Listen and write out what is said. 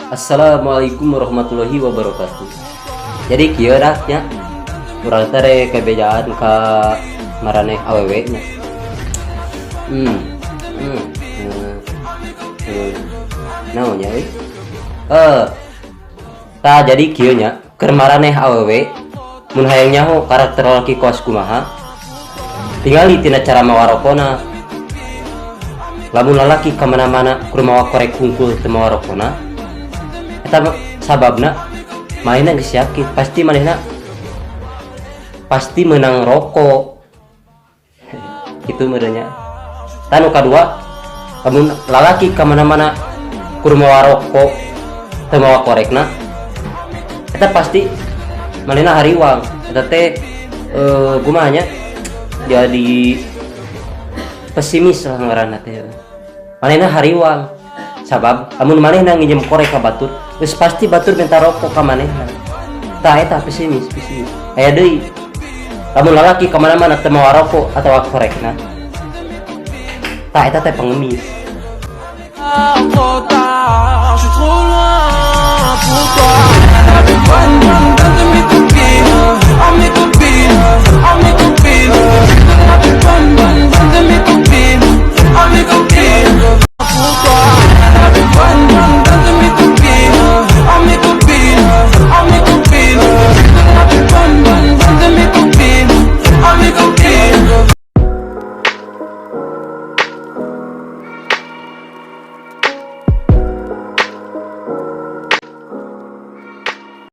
Assalamualaikum warahmatullahi wabarakatuh. Jadi kieu dah nya. Urang teh rek kabejaan ka maraneh awewe nya. Naon nya euy? Tah, jadi kieu nya, keur maraneh awewe mun hayang nyaho karakter lalaki kos kumaha, tingali tina cara mawa rokona. Lamun lalaki kamana-mana kur mawa korek hungkul, teu mawa rokona, eta sababna manehna geus yakin pasti manehna pasti menang rokok itu meureun nya. Tah, nu kadua, lamun lalaki kamana-mana kur mawa rokok, teu mawa korekna, eta pasti manehna hariwang. Eta teh kumaha nya, jadi pesimis lah ngaranna teh. Manehna hariwang sabab lamun manehna nginjem korek ka batur, geus pasti batur minta rokok ka manehna. Tah, eta pesimis. Pesimis aya deui, lamun lalaki kamana-mana teu mawa rokok atau korekna, tah, eta teh pengemis. Trop tard, je suis trop loin pour toi.